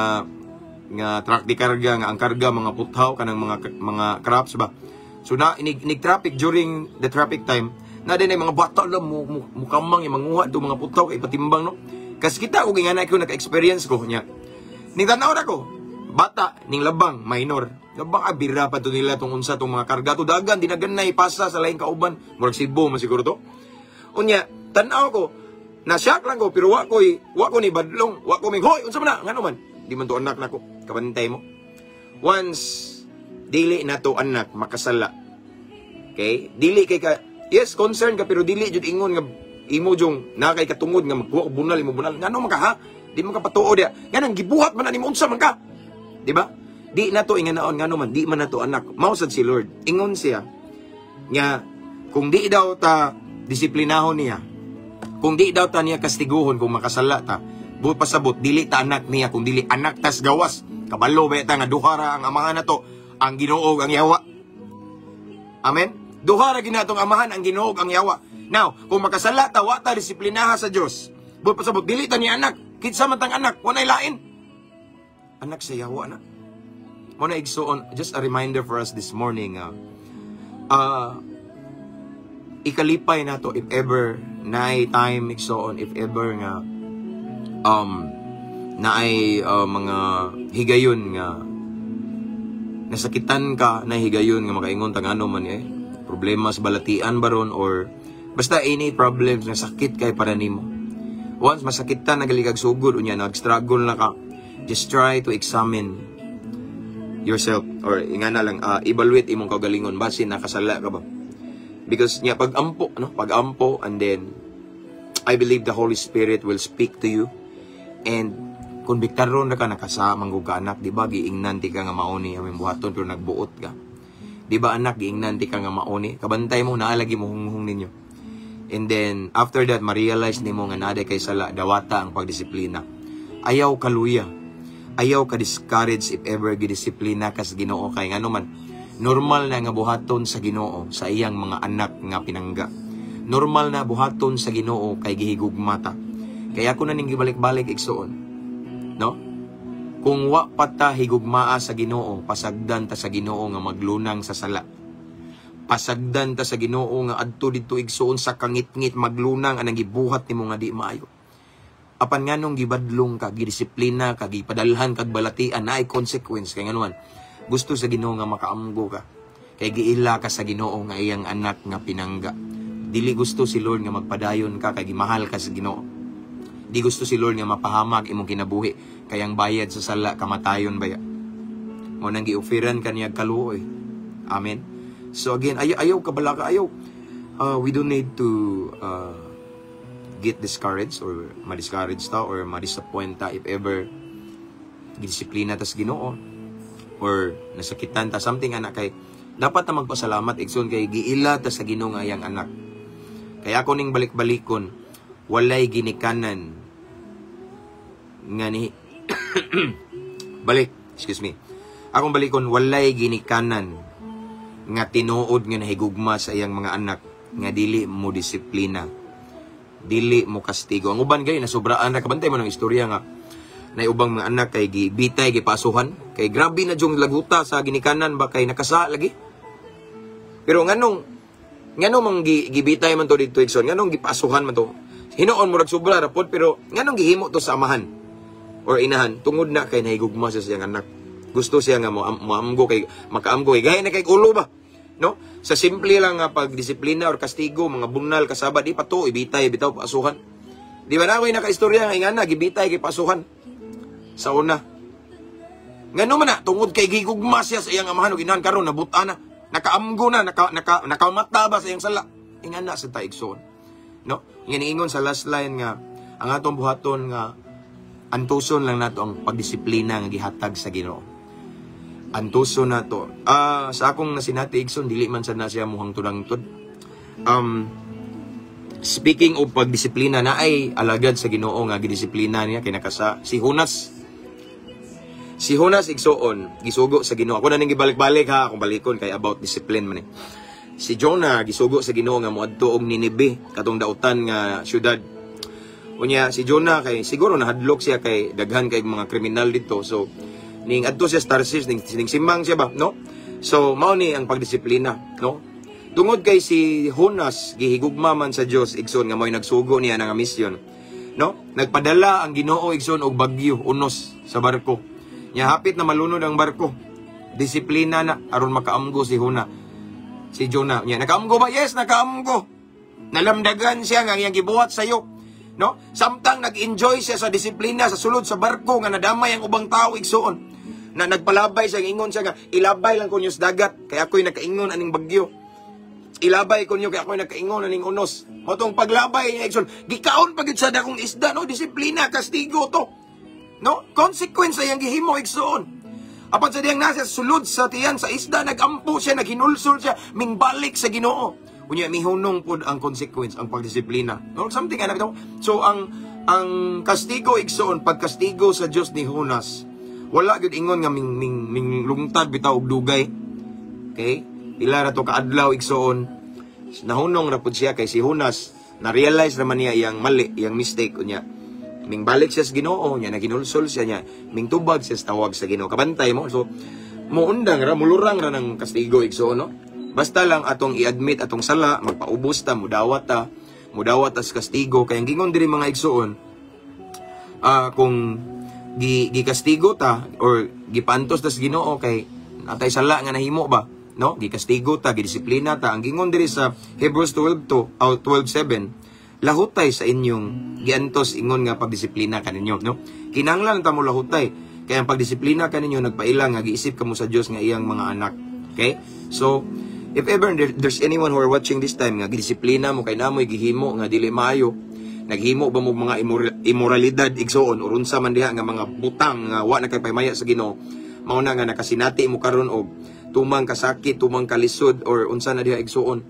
nga truck di karga nga ang karga mga puthaw kanang mga crops ba. So na inig, inig traffic, during the traffic time na din ay mga bata lang mo, mo mukamang yung manguha do mga puthaw kay patimbang, no? Kasi kita og ingana ko naka-experience ko nya. Ning tanaw na ko bata ning labang minor labang abira pa to nila tong unsa tong mga karga to dagan dinaganay pasa sa laing kauban, murag Cebu man siguro to. Unya tan-aw ko, na-shock lang ko, pero wa ko ni badlong, wa ko ming, "Hoy, unsa man na?" Ngano man, di man to anak nako. Kabantay mo, once dili na to anak makasala, okay, dili kay ka, yes, concern ka, pero dili jud ingon nga imo jung na kay katungod nga magkuha og bunal, imo bunal. Ngano man ka, ha? Di man ka patuo diya, nganong gibuhat man na nimo, unsa man ka, di ba? Di na to inganaon, ngano man, di man na to anak. Mao sad si Lord, ingon siya nga kung di daw ta disiplinahon niya, kung di daw ta niya kastiguhon kung makasala ta, buot pasabot dili ta anak niya, kung dili anak tas gawas. Kabalo ba ta nga duha ra ang amahan nato, ang Ginoo ug ang yawa? Amen. Duha ra ginatong amahan, ang Ginoo ug ang yawa. Now, kung makasala ta, wa ta disiplinaha sa Dios, buot pasabot dili ta niya anak. Kinsa man tang anak, walay lain. Anak sa yawa na. Mao na, igsuon, just a reminder for us this morning, ikalipay nato if ever naay time, igsuon, if ever nga naay mga higayon nga nasakitan ka, na higayon nga makaingon ta ngano man eh problema sa balatian baron or basta any problems nga sakit kay para nimo. Once masakitan na gali kag sugod, unya nag-struggle na ka, just try to examine yourself or ingana lang, evaluate imong kaugalingon, basin nakasala ka ba, because nya pag-ampo, no, pag-ampo, and then I believe the Holy Spirit will speak to you and kung biktaron na ka, nakasa manggug ka, anak, di ba giingnan ti ka nga mauni aming buhaton pero nagbuot ka? Di ba, anak, giingnan ti ka nga mauni? Kabantay mo, naalagi mo hunghong ninyo. And then after that, ma-realize nimo nga naa kay sala, dawata ang pagdisiplina. Ayaw kaluya. Ayaw ka discourage if ever gidisiplina ka sa Ginoo, kay ngano man, normal na nga buhaton sa Ginoo sa iyang mga anak nga pinangga. Normal na buhaton sa Ginoo kay gihigugma ta. Kaya ako na ning gibalik-balik, igsuon. No? Kung wa pa ta higugmaa sa Ginoo, pasagdan ta sa Ginoo nga maglunang sa sala. Pasagdan ta sa Ginoo nga adto didto, igsuon, sa kangitngit, maglunang anang gibuhat nimo nga di maayo. Apan nganong gibadlong ka, gidisiplina ka, gipadalhan kag balatian, naay consequence, kay ngano man, gusto sa Ginoo nga makaamgo ka. Kay giila ka sa Ginoo nga iyang anak nga pinangga. Dili gusto si Lord nga magpadayon ka, kay gimahal ka sa Ginoo. Di gusto si Lord nga mapahamak imong kinabuhi, kay ang bayad sa sala kamatayon baya. Mao nang gi-offeran ka niya kaluoy. Amen. So again, ayaw ayaw kabalaka, ayaw. We don't need to get discouraged or ma-discourage ta or ma-disappoint ta if ever gidisiplina ta sa Ginoo or nasakitan ta, something ana, kay dapat ta magpasalamat, igsoon, kay giila ta sa Ginoo nga iyang anak. Kaya ako ning balik-balikon, walay ginikanan nga ni balik, excuse me. Akong balikon, walay ginikanan nga tinuod nga nahigugma sa iyang mga anak nga dili mo disiplina, dili mo kastigo. Ang uban gay nasubraan ra, kabantay mo ng istorya nga na ubang mga anak kay gibitay, gipasuhan, kay grabe na jung laguta sa ginikanan ba, kay nakasa lagi. Pero nganong nganong mang gibitay man to didto, igsoon? Nganong gipasuhan man to? Hinuon murag sobra ra pod, pero nganong gihimo to sa amahan or inahan? Tungod na kay nahigugma siya sa iyang anak. Gusto siya nga mo moamgo, kay makaamgo, kay gaya na kay ulo ba, no? Sa simple lang nga pagdisiplina or kastigo, mga bunal kasaba, di pa to ibitay bitaw, pasuhan. Di ba na ako'y nakaistorya nga ingana gibitay kay pasuhan sa una? Ngano man na? Tungod kay gigugma siya sa iyang amahan ug inahan. Karon nabuta na, nakaamgo na, naka, naka nakamata ba sa iyang sala. Ingana sa ta, igsoon, no? Nga niingon sa last line nga ang atong buhaton nga antuson lang nato ang pagdisiplina nga gihatag sa Ginoo. Antuson nato. Sa akong nasinati, igsoon, dili man sad na siya muhang tudangtod. Speaking of pagdisiplina, na ay alagad sa Ginoo nga gidisiplina niya kay nakasa, si Jonas. Si Jonas, igsuon, gisugo sa Ginoo. Ako na ning gibalik-balik ha, akong balikon kay about discipline man eh. Si Jonah gisugo sa Ginoo nga moadto og Nineveh, katong dautan nga syudad. Unya si Jonah kay siguro nahadlok siya kay daghan kay mga kriminal dito. So ning adto siya sa Tarsis, ning simang siya ba, no? So mao ni ang pagdisiplina, no? Tungod kay si Jonas gihigugma man sa Dios, igsoon, nga mo'y nagsugo niya nga misyon. No? Nagpadala ang Ginoo, igsoon, og bagyo, unos sa barko. Nya hapit na malunod ang barko. Disiplina na aron makaamgo si Huna. Si Jonah. Nya nakaamgo ba? Yes, nakaamgo. Nalamdagan siya nga iyang gibuhat sayo. No? Samtang nag-enjoy siya sa disiplina sa sulod sa barko nga nadamay ang ubang tao, igsuon. Na nagpalabay siya, ingon siya nga ilabay lang ko niyo sa dagat kay ako'y nakaingon aning bagyo. Ilabay ko niyo kay ako'y nakaingon aning unos. Mao tong paglabay niya, igsoon, gikaon pa gyud sa dakong isda, no? Disiplina, kastigo to. No? Consequence ay ang gihimo, igsoon. Apan sa diyang nasa sulod sa tiyan sa isda, nagampo siya, naghinulsol siya, mingbalik sa Ginoo. Unya mihunong pod ang consequence, ang pagdisiplina. No, something ana bitaw. So ang kastigo, igsoon, pagkastigo sa Dios ni Jonas, wala gyud ingon nga ming lungtad bitaw og dugay. Okay? Pila ra to kaadlaw, igsoon. Nahunong ra pud siya kay si Jonas na-realize naman niya iyang mali, iyang mistake unya. Mingbalik siya sa Ginoo nya, naginulsol siya niya, mingtubag siya sa tawag sa Ginoo. Kabantay mo. So muundang ra, mulurang ra ng kastigo, igsoon, no? Basta lang atong i-admit atong sala, magpaubos ta, mudawat ta sa kastigo. Kay ang gingon diri, mga igsoon, kung gikastigo ta or gipantos ta sa Ginoo kay atay sala nga nahimo ba, no? Gikastigo ta, gidisiplina ta. Ang gingon diri sa Hebrews 12 to 12:7, lahutay sa inyong giantos ingon nga pagdisiplina kaninyo, no? Kinahanglan ta mo lahutay kay ang pagdisiplina kaninyo nagpaila nga giisip kamo sa Dios nga iyang mga anak. Okay? So if ever there's anyone who are watching this time nga gidisiplina mo kay namoy gihimo nga dili maayo, naghimo ba mo mga immoralidad, igsoon, or unsa man diha nga mga butang nga wa na kay paymaya sa Ginoo, mao na nga nakasinati mo karon og tumang kasakit, tumang kalisod, or unsa na diha, igsoon.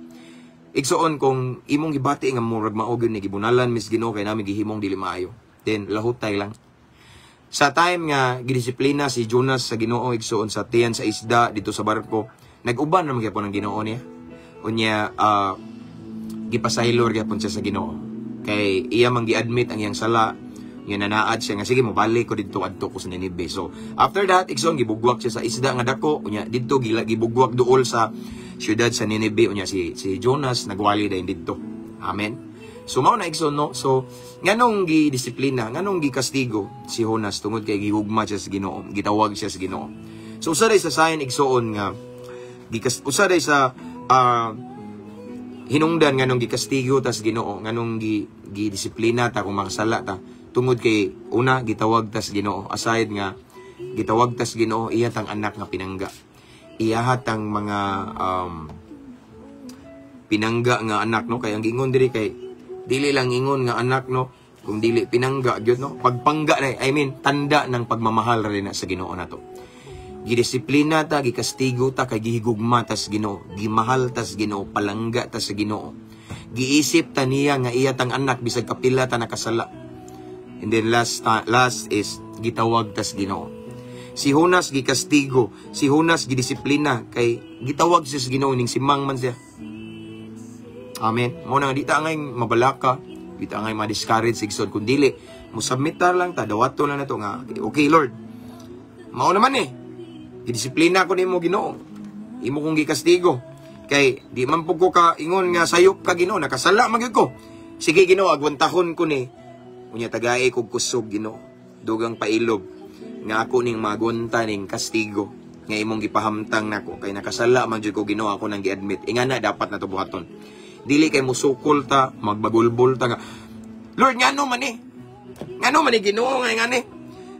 Igsoon, kung imong gibati nga murag mao gyud ni gibunalan mis Ginoo kay nami gihimong dili maayo, then lahutay lang. Sa time nga gidisiplina si Jonas sa Ginoo, igsoon, sa tiyan sa isda dito sa barko, nag-uban naman gyapon ang Ginoo niya. Unya gipasaylo gyapon siya sa Ginoo. Kay iya man gi-admit ang iyang sala, nga nanaad siya nga sige, mobalik ko didto, adto ko sa Nineveh. So after that, igsoon, gibugwak siya sa isda nga dako, unya didto gila gibugwak duol sa syudad sa Nineveh, unya si Jonas nagwali dayon didto. Amen. So mao na, igsoon, no. So nganong gidisiplina, nganong gikastigo si Jonas? Tungod kay gihugma siya sa Ginoo, gitawag siya sa Ginoo. So usa day sa sign, igsoon, nga usa day sa hinungdan nganong gikastigo tas Ginoo, nganong gidisiplina ta kung makasala ta, tungod kay una, gitawag tas Ginoo. Aside nga gitawag tas Ginoo, iya tang anak nga pinangga, iya tang mga pinangga nga anak, no? Kay ang giingon diri kay dili lang ingon nga anak, no, kung dili pinangga gyud, no? Pagpangga na, I mean, tanda ng pagmamahal rin na sa Ginoo nato. Gidisiplina ta, gikastigo ta kay gihigugma tas Ginoo, gimahal tas Ginoo, palangga ta sa Ginoo, giisip ta niya nga iya tang anak bisag kapila ta nakasala. And then last is gitawag tas Ginoo. Si Jonas gikastigo, si Jonas gidisiplina kay gitawag siya sa Ginoo ning simang man siya. Amen. Mao na nga di ta angay mabalaka, di ta angay ma-discourage, igsoon, kun dili mo-submit ta lang ta, dawato lang nato nga, "Okay Lord. Mao naman eh. Gidisiplina ko nimo, Ginoo. Imo kong gikastigo. Kay di man pud ko ka ingon nga sayop ka, Ginoo, nakasala man gyud ko. Sige Ginoo, agwantahon ko ni. Unya tagae kog kusog, Ginoo. Dugang pailob nga ako ning magunta ning kastigo nga imong gipahamtang nako kay nakasala man jud ko, Ginoo, ako nang gi-admit." Ingana dapat nato buhaton. Dili kay musukol ta, magbagulbol ta nga, "Lord, ngano man eh? Ngano man eh, Ginoo, nga ngani?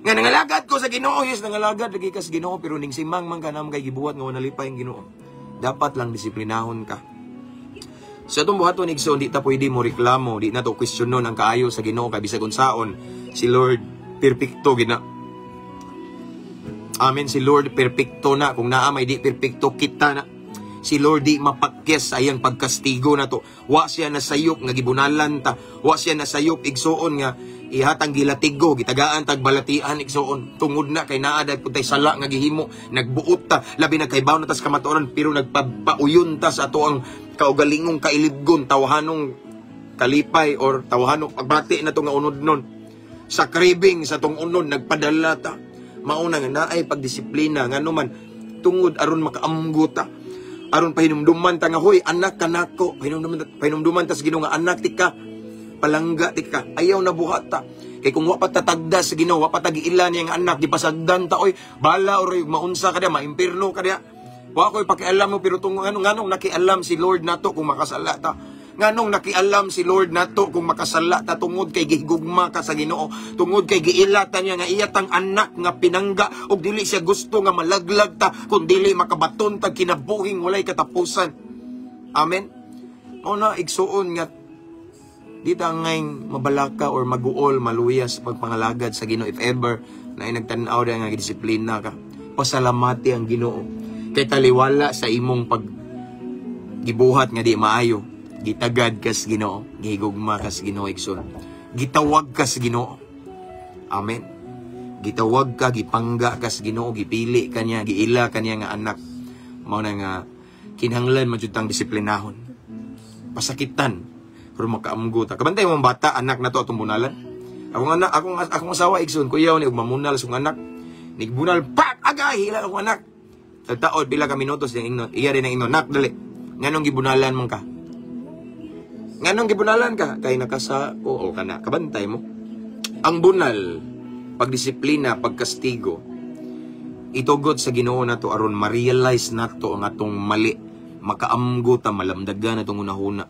Nga nangalagad ko sa Ginoo." Yes, nangalagad lagi ka sa Ginoo, pero ning simang man ka nam kay gibuhat nga nalipay ang Ginoo. Dapat lang disiplinahon ka. Sa atong buhaton, igsoon, di ta pwede mo reklamo, di na to kwestiyonon ang kaayo sa Ginoo kay bisag unsaon si Lord, perpekto gina. Amen, si Lord perpekto na. Kung naa may di perpekto, kita na. Si Lord di mapakyas sa iyang pagkastigo na to. Wa siya nasayop nga gibunalan ta. Wa siya nasayop, igsoon, nga ihatang gilatigo, gitagaan tag balatian, igsoon. Tungod na kay naa dag tay sala nga gihimo, nagbuot ta, labi na kay na tas kamatuoran, pero nagpapauyon ta sa ato ang kaugalingong kailibgon, tawhanong kalipay or tawhanong pagbati na to nga unod nun. Sa craving sa tong unod nagpadala ta. Mauna nga naay pagdisiplina, ngano man? Tungod aron makaamgo ta, aron pahinumduman ta nga, "Hoy, anak ka nako." Pahinumduman ta sa Ginoo nga anak tika, palangga tika, ayaw na buhat ta. Kay kung wa pa tatagda sa Ginoo, wa pa tagiila niya nga anak, di pasagdan ta oy, bala or maunsa ka diya, maimpirno ka diya. Wa ko'y pakialam mo, pero tungod ano, nganong nakialam si Lord nato kung makasala ta? Nganong nakialam si Lord nato kung makasala ta? Tungod kay gihigugma ka sa Ginoo, tungod kay giila ta niya nga iya tang anak nga pinangga ug dili siya gusto nga malaglag ta kun dili makabaton tag kinabuhing walay katapusan. Amen. Mao na, igsuon, nga di ta ngay mabalaka or maguol, maluya sa pagpangalagad sa Ginoo if ever na nagtan-aw da nga disiplina ka. Pasalamati ang Ginoo kay taliwala sa imong pag gibuhat nga di maayo, gitagad kas Ginoo, gihigugma kas Ginoo, igsoon. Gitawag kas Ginoo. Amen. Gitawag ka, gipangga kas Ginoo, gipili ka niya, giila ka niya nga anak. Mao na nga kinahanglan man jud tang disiplinahon. Pasakitan pero makaamgo ta. Kabantay mo bata, anak na to atong bunalan. Akong anak, akong asawa, igsoon, kuyaw ni ug mamunal sa anak. Nigbunal pak agay hila akong anak. Tagtaod pila ka minutos diyang ingnon. Iya rin ang ingnon, "Nak, dali. Nganong gibunalan man ka? Nganong gibunalan ka?" Kay nakasa ko o kana kabantay mo. Ang bunal, pagdisiplina, pagkastigo, itugot sa Ginoo nato aron ma-realize nato ang atong mali, makaamgo ta, malamdagan atong hunahuna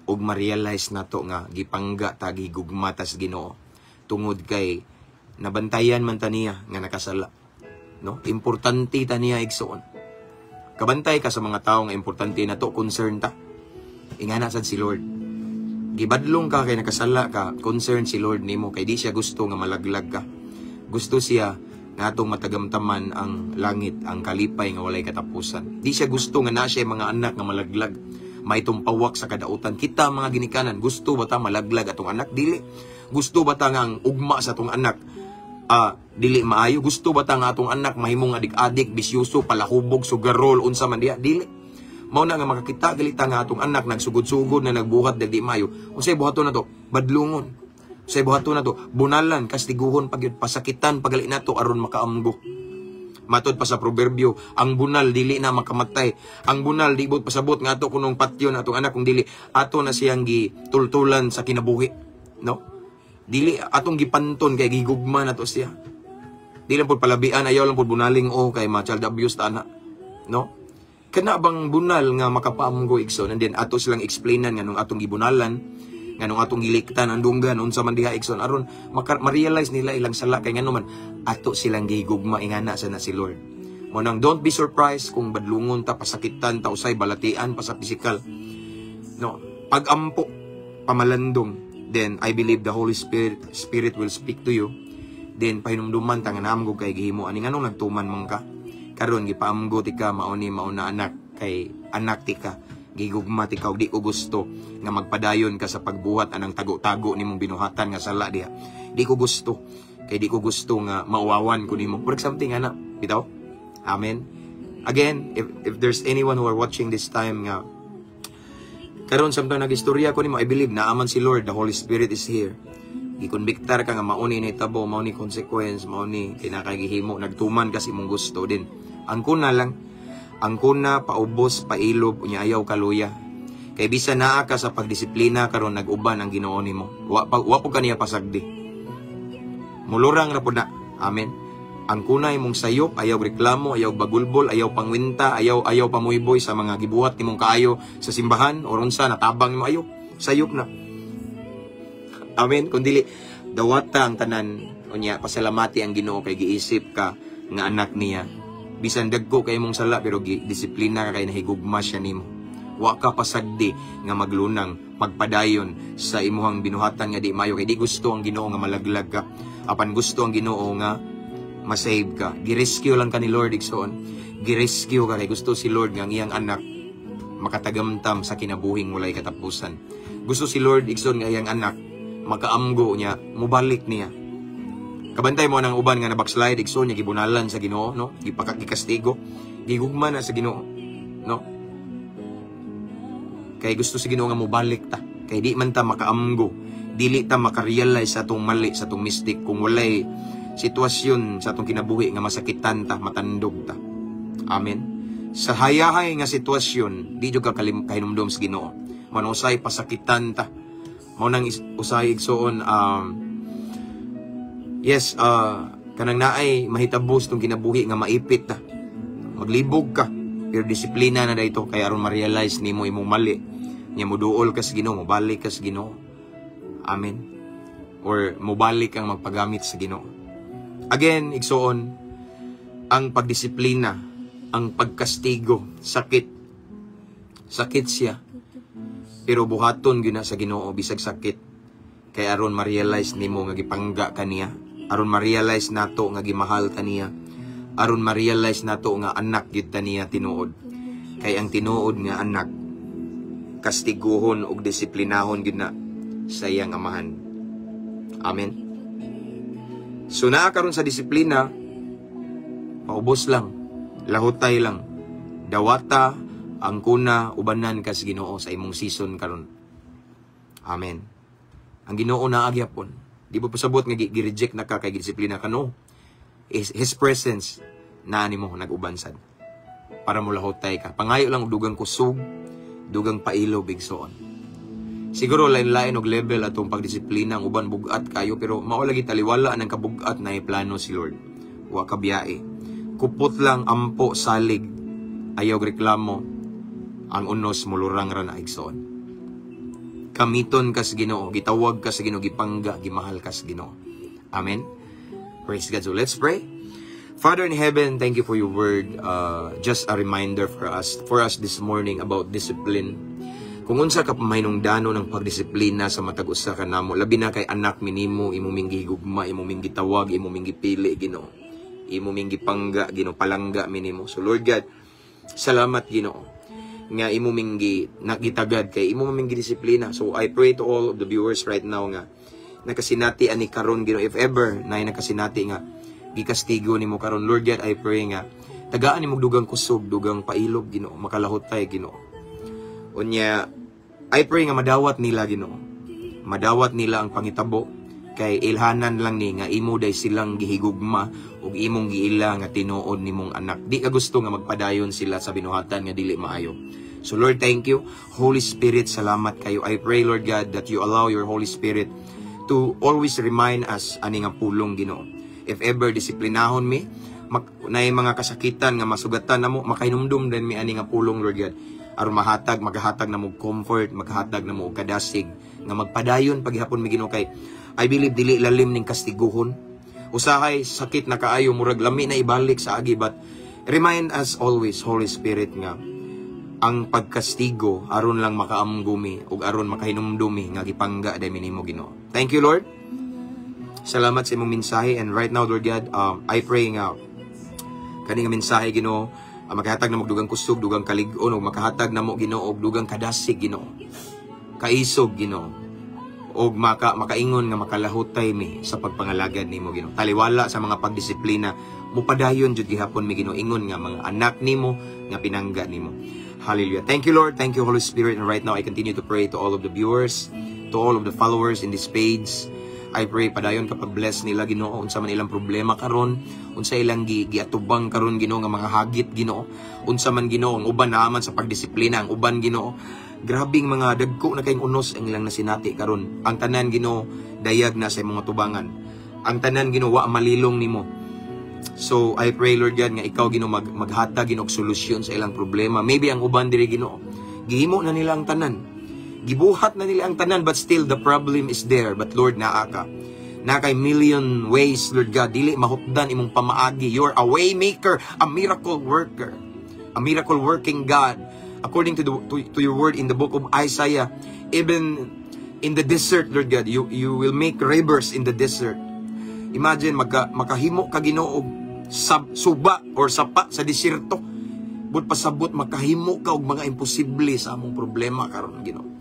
ug ma-realize nato nga gipangga ta, gigugma ta sa Ginoo tungod kay nabantayan man ta niya nga nakasala, no? Importante ta niya, igsoon. Kabantay ka sa mga tao nga importante nato, concern ta. Ingana sad si Lord. Gibadlong ka kay nakasala ka, concern si Lord nimo kay di siya gusto nga malaglag ka. Gusto siya nga atong matagamtaman ang langit, ang kalipay nga walay katapusan. Di siya gusto nga na siya mga anak nga malaglag, maitumpawak sa kadautan. Kita mga ginikanan, gusto ba ta malaglag atong anak? Dili. Gusto ba ta nga ang ugma sa atong anak dili maayo? Gusto ba ta nga atong anak mahimong adik-adik, bisyoso, palahubog, sugarol, unsa man diha? Dili. Mao na nga makakita galita nga atong anak nagsugod-sugod na nagbuhat dagdi maayo. Unsay buhaton nato? Badlungon. Unsay buhaton nato? Bunalan, kastiguhon pagyud, pasakitan pagali nato aron makaamgo. Matod pa sa Proverbio, ang bunal dili na makamatay. Ang bunal di buot pasabot nga ato kunong patyon atong anak kung dili ato na siyang gitultulan sa kinabuhi, no? Dili atong gipanton kay gigugma nato siya. Di lang pud palabian, ayaw lang pud bunaling o kay ma child abuse ta ana, no? Kana bang bunal nga makapaamgo, igsoon, and then ato silang explainan nga nung atong gibunalan, nga nung atong giliktan ang dunggan, unsa man diha, igsoon, aron ma-realize nila ilang sala kay ngano man ato silang gihigugma. Ingana sa na si Lord. Mo nang don't be surprised kung badlungon ta, pasakitan ta usay, balatian pa sa pisikal, no? Pagampo, pamalandong, then I believe the Holy Spirit will speak to you. Then pahinumduman ta nga naamgo kay gihimo ani, nganong nagtuman man ka? Karon gipaamgo tika, mao ni mauna anak, kay anak tika, gigugma tika ug di ko gusto nga magpadayon ka sa pagbuhat anang tago-tago nimong binuhatan nga sala diha. Di ko gusto kay di ko gusto nga mauwawan ko nimo. For something ana bitaw. Amen. Again, if there's anyone who are watching this time nga karon samtang nagistorya ko nimo, I believe naaman si Lord, the Holy Spirit is here. Gikonbiktar ka nga mauni ni tabo, mao ni consequence, mao ni kinakagihimo, nagtuman kasi imong gusto din. Ang kuna lang, ang kuna, paubos, pailob, unya ayaw kaluya. Kay bisan naa ka sa pagdisiplina karon, nag-uban ang Ginoo nimo. Wa po kaniya pasagdi. Mulurang ra pud na. Amen. Ang kunay mong sayop, ayaw reklamo, ayaw bagulbol, ayaw pangwinta, ayaw pamuyboy sa mga gibuhat nimong kaayo sa simbahan or unsa natabang nimo, ayaw. Sayop na. Amen. Kung dili dawata ang tanan, unya pasalamati ang Ginoo kay giisip ka nga anak niya. Bisan dagko kay imong sala, pero disiplina ka kay nahigugma siya nimo. Wa ka pasagdi nga maglunang, magpadayon sa imuhang binuhatan nga di mayo kay di gusto ang Ginoo nga malaglag ka. Apan gusto ang Ginoo nga masave ka. Girescue lang ka ni Lord, igsoon. Girescue ka kay gusto si Lord nga ang iyang anak makatagamtam sa kinabuhing walay katapusan. Gusto si Lord, igsoon, nga iyang anak makaamgo niya, mubalik niya. Kabantay mo ang uban nga na-backslide, igsoon, niya gibunalan sa Ginoo, no? Gipakagikastigo, gigugma na sa Ginoo, no? Kay gusto sa Ginoo nga mobalik ta. Kay di man ta makaamgo, dili ta makarealize sa atong mali, sa atong mistake kung walay sitwasyon sa atong kinabuhi nga masakitan ta, matandog ta. Amen. Sa hayahay nga sitwasyon, di jud ka kahinumdom sa Ginoo. Manusay pasakitan ta. Mao nang usay, igsoon, yes, kanang naay mahitabo sa itong kinabuhi nga maipit ta. Maglibog ka. Pero disiplina na dito kay aron ma-realize nimo imong mali. Nya moduol ka sa Ginoo, mobalik ka sa Ginoo. Amen. Or mobalik ang magpagamit sa Ginoo. Again, igsoon, ang pagdisiplina, ang pagkastigo, sakit. Sakit siya. Pero buhaton gyud na sa Ginoo bisag sakit. Kay aron ma-realize nimo nga gipangga ka niya. Aron ma-realize nato nga gimahal ka niya. Aron ma-realize nato nga anak gyud ta niya tinuod. Kay ang tinuod nga anak, kastiguhon ug disiplinahon gyud na sa iyang amahan. Amen. So naa karon sa disiplina, paubos lang, lahutay lang. Dawata ang kuna, ubanan ka sa Ginoo sa imong season karon. Amen. Ang Ginoo naa gyapon. Di ba pasabot nga gi-reject na ka kay gidisiplina ka? No. Is His presence naa nimo, nag-uban sad para mulahutay ka. Pangayo lang og dugang kusog, dugang pailob, igsoon. Siguro lain-lain og level atong pagdisiplina. Ang uban bugat kayo, pero mao lagi, taliwala ng kabugat na plano si Lord. Wa ka biyae. Kupot lang, ampo, salig, ayaw reklamo, ang unos mulurang ra na, igsoon. Kamiton ka sa Ginoo, gitawag ka sa Ginoo, gipangga, gimahal ka sa Ginoo. Amen. Praise God. So let's pray. Father in heaven, thank you for your word. Just a reminder for us this morning about discipline. Kung unsa ka pamahinungdanon ng pagdisiplina sa matag usa ka namo, labi na kay anak minimo, imo ming gihigugma, imo ming gitawag, imo ming gipili, Ginoo. Imo ming gipangga, Ginoo, palangga minimo. So Lord God, salamat, Ginoo, nga imo ming gi nagitagad kay imo ming gidisiplina. So I pray to all of the viewers right now nga nakasinati ani karon, Ginoo, if ever na nakasinati nga gikastigo nimo karon, Lord God, I pray nga tagaan nimo dugang kusog, dugang pailob, Ginoo, makalahutay, Ginoo. Unya I pray nga madawat nila, Ginoo, madawat nila ang pangitabo kay ilhanan lang ni nga imo day silang gihigugma ug imong giila nga tinuod nimong anak. Di ka gusto nga magpadayon sila sa binuhatan nga dili maayo. So Lord, thank you. Holy Spirit, salamat kayo. I pray, Lord God, that you allow your Holy Spirit to always remind us ani nga pulong, Ginoo. If ever disiplinahon mi, naay mga kasakitan nga masugatan namo, makahinumdum din mi ani nga pulong, Lord God. Aron mahatag, maghatag na mo comfort, maghatag na mo og kadasig nga magpadayon paghapon mi, Ginoo, kay I believe dili lalim ning kastiguhon. Usahay sakit na kaayo, murag lami na ibalik sa agi, but remind us always, Holy Spirit, nga ang pagkastigo aron lang makaamgo mi ug aron makahinumdumi nga gipangga day nimo, Ginoo. Thank you, Lord. Salamat sa imong mensahe, and right now, Lord God, I pray nga kani nga mensahe, Ginoo, makahatag na mo dugang kusog, dugang kalig-on ug makahatag namo, Ginoo, og dugang kadasig, Ginoo. Kaisog, Ginoo. Og makaingon nga makalahutay mi sa pagpangalagad nimo, Ginoo. Taliwala sa mga pagdisiplina, mupadayon jud gihapon mi, Ginoo, ingon nga mga anak nimo nga pinangga nimo. Hallelujah. Thank you, Lord. Thank you, Holy Spirit. And right now I continue to pray to all of the viewers, to all of the followers in this page. I pray padayon ka pag-bless nila, Ginoo, unsa man ilang problema karon, unsa ilang giatubang karon, Ginoo, nga mga hagit, Ginoo, unsa man, Ginoo, ang uban naaman sa pagdisiplina, ang uban, Ginoo, grabing mga dagko na kayong unos ang ilang nasinati karon. Ang tanan, Ginoo, dayag na sa imong tubangan. Ang tanan, Ginoo, wa malilong nimo. So I pray, Lord God, nga ikaw, Ginoo, maghatag, Ginoo, og solusyon sa ilang problema. Maybe ang uban diri, Ginoo, gihimo na nila ang tanan. Gibuhat na nila ang tanan, but still the problem is there. But Lord, naa ka. Naa kay million ways, Lord God, dili mahupdan imong pamaagi. You're a way maker, a miracle worker. A miracle working God. According to your word in the book of Isaiah, even in the desert, Lord God, you will make rivers in the desert. Imagine makahimo ka, Ginoo, og suba or sapa sa desierto. But pasabot makahimo ka og mga imposible sa among problema karon, Ginoo.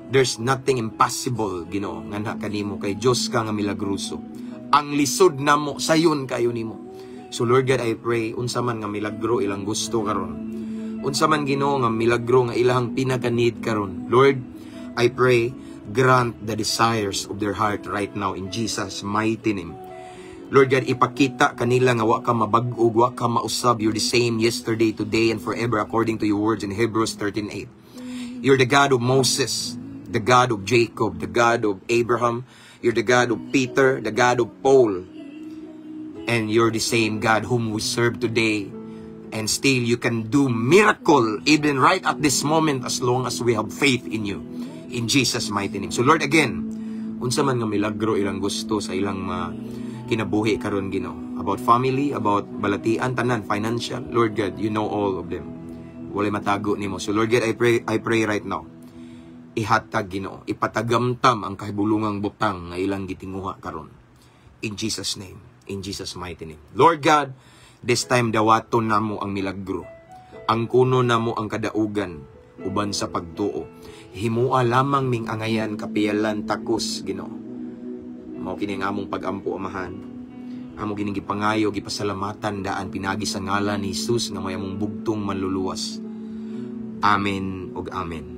There's nothing impossible, Ginoo, nga naa kanimo kay Dios ka nga milagroso. Ang lisod namo sayon kayo nimo. So Lord God, I pray unsa man nga milagro ilang gusto karon. Unsa man, Ginoo, nga milagro nga ilang pinaka-need karon. Lord, I pray grant the desires of their heart right now in Jesus' mighty name. Lord God, ipakita kanila nga wa ka mabag-og, wa ka mausab. You're the same yesterday, today, and forever according to your words in Hebrews 13:8. You're the God of Moses, the God of Jacob, the God of Abraham. You're the God of Peter, the God of Paul. And you're the same God whom we serve today. And still you can do miracle even right at this moment as long as we have faith in you. In Jesus' mighty name. So Lord, again, unsa man nga milagro ilang gusto sa ilang mga kinabuhi karon, Ginoo. About family, about balatian, tanan, financial. Lord God, you know all of them. Walay matago nimo. So Lord God, I pray right now. Ihatag, Ginoo, ipatagamtam ang kahibulungang butang nga ilang gitinguha karon. In Jesus' name, in Jesus' mighty name. Lord God, this time dawaton namo ang milagro. Ang kuno namo ang kadaugan uban sa pagtuo. Himua lamang ming angayan, kapiyalan, takos, Ginoo. Mao kini ang among pag-ampo, Amahan. Amo kining gipangayo, gipasalamatan daan pinagi sa ngalan ni Jesus nga may among bugtong manluluwas. Amen ug amen.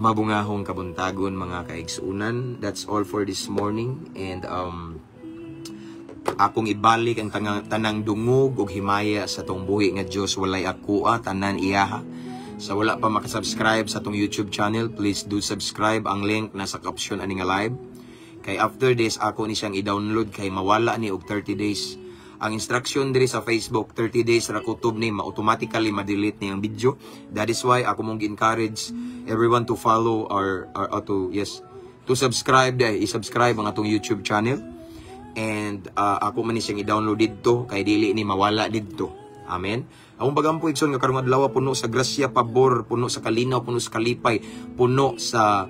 Mabungahong kabuntagon, mga kaigsuunan. That's all for this morning and akong ibalik ang tanang dungog ug himaya sa atong buhi nga Dios. Walay akoa, tanan iyaha. Sa wala pa makasubscribe sa atong YouTube channel, please do subscribe. Ang link nasa caption ani nga live. Kay after this, ako ni siyang i-download kay mawala ni og 30 days. Ang instruction diri sa Facebook, 30 days ra kutob ni ma-automatically ma-delete ni ang video. That is why ako mong gi-encourage everyone to follow our to, yes, to subscribe dai, i-subscribe ang atong YouTube channel. And ako man ni siyang i-download didto kay dili ni mawala didto. Amen. Akong pagampo, igsoon, nga karong adlaw puno sa grasya, pabor, puno sa kalinaw, puno sa kalipay, puno sa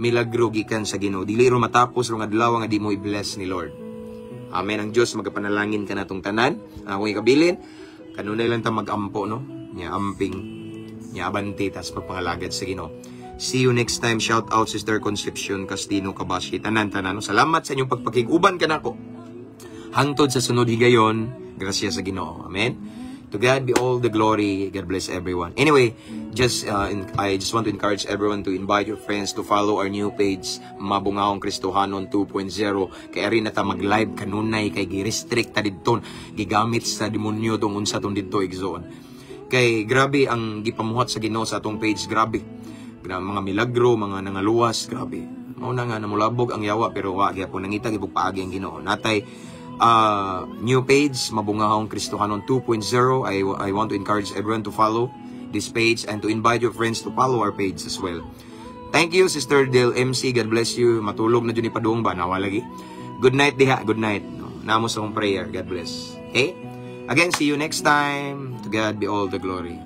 milagro gikan sa Ginoo. Dili ro matapos rong adlaw nga di mo i-bless ni Lord. Amen. Ang Diyos magapanalangin kanatong tanan. Ang akong ikabilin, kanunay lang ta mag-ampo, no? Nya amping, nya abante, tas pagpangalagad sa Ginoo. See you next time. Shout out Sister Concepcion Castino Kabashi. Tanan, tanan, no? Salamat sa inyong pagpakig-uban kanako. Hangtod sa sunod higayon, grasya sa Ginoo. Amen. To God be all the glory. God bless everyone. Anyway, I just want to encourage everyone to invite your friends to follow our new page, Mabungahong Kristohanon 2.0. Kay ari na ta mag-live kanunay kay gi-restrict ta didto. Gigamit sa demonyo tong unsa tong didto, igsoon. Kay grabe ang gipamuhat sa Ginoo sa atong page, grabe. Grabe, mga milagro, mga nangaluwas, grabe. Mao na nga namulabog ang yawa pero wa gyapon nangita gibog paagi ang Ginoo. Natay new page, Mabungahong Kristohanon 2.0. I want to encourage everyone to follow this page and to invite your friends to follow our page as well. Thank you, Sister Del MC. God bless you. Matulog na dyan ni Padung ba? Nawa lagi. Good night diha. Good night. No? Namo sa akong prayer. God bless. Okay? Again, see you next time. To God be all the glory.